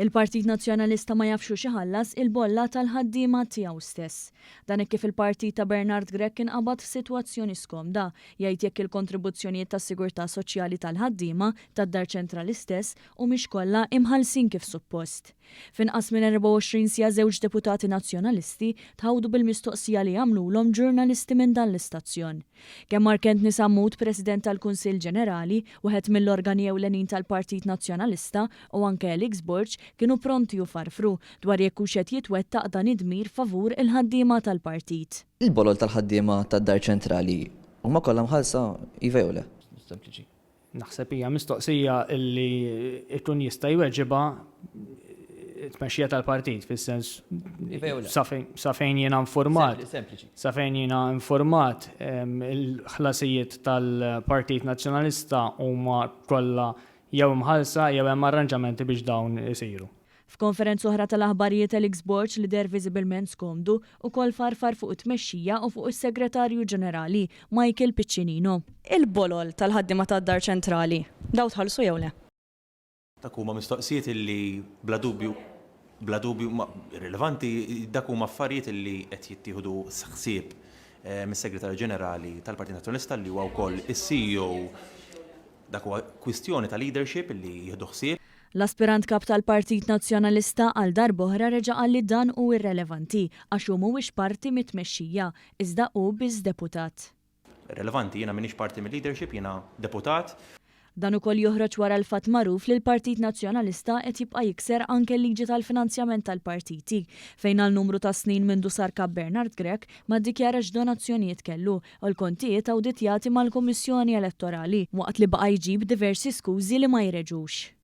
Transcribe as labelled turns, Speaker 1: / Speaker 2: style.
Speaker 1: Il-Partit Nazzjonalista ma jafx hux iħallas il-bolla tal-ħaddiema tiegħu stess. Dan hekk kif il-partit ta' Bernard Grech inqabad f'sitwazzjoni skomda, jgħid jekk il-kontribuzzjonijiet tas-sigurtà soċjali tal-ħaddiema tad-Dar Ċentrali stess humiex kollha imħallsin kif suppost. F'inqas minn 24 siegħa żewġ deputati Nazzjonalisti tħawdu bil-mistoqsija li għamlulhom ġurnalisti minn dan l-istazzjon. Kemm Mark Anthony Sammut, President tal-Kunsill Ġenerali, wieħed mill-organi ewlenin tal-Partit Nazzjonalista, u anke Alex Borg kienu pronti u farfru dwar jekk hux qed jitwettaq dan id-dmir favur il-ħaddiema tal-partit.
Speaker 2: Il-bolol tal-ħaddiema tad-Dar Ċentrali huma kollha mħallsa, iva jew le? Sempliċi.
Speaker 3: Naħseb hija mistoqsija li jkun jista' jweġibha t-tmexxija tal-partit, fis-sens sa fejn jiena informat. Sa fejn jiena informat, il-ħlasijiet tal-Partit Nazzjonalista huma kollha jew imħallsa jew hemm arranġamenti biex dawn isiru.
Speaker 1: F'konferenza oħra tal-aħbarijiet Alex Borg li deher viżibilment skomdu, ukoll farfar fuq it-tmexxija u fuq is-Segretarju Ġenerali, Michael Piccinino.
Speaker 4: Il-bolol tal-ħaddiema tad-Dar Ċentrali, daw tħallsu jew le?
Speaker 5: Dak huma mistoqsijiet illi bla dubju bla dubju ma irrilevanti, dak huma affarijiet illi qed jittieħdu ħsieb mis-Segretarju Ġenerali tal-Partit Nazzjonalista li huwa wkoll is-CEO. Dak huwa kwistjoni ta' leadership li jieħdu ħsieb.
Speaker 1: L-aspirant Kap tal-Partit Nazzjonalista għal darb'oħra reġa' qal li dan hu irrelevanti għax hu mhuwiex parti mit-tmexxija, iżda hu biss deputat.
Speaker 5: Irrelevanti, jiena m'iniex parti mil-leadership, jiena deputat.
Speaker 1: Dan ukoll joħroġ wara l-fatt magħruf li l-Partit Nazzjonalista qed jibqa' jikser anke l-liġi tal-finanzjament tal-partiti, fejn għal numru ta' snin mindu sar Kap Bernard Grech ma ddikjara x'donazzjonijiet kellu u l-kontijiet awditjati mal-Kummissjoni Elettorali, waqt li baqa' jġib diversi skużi li ma jreġux.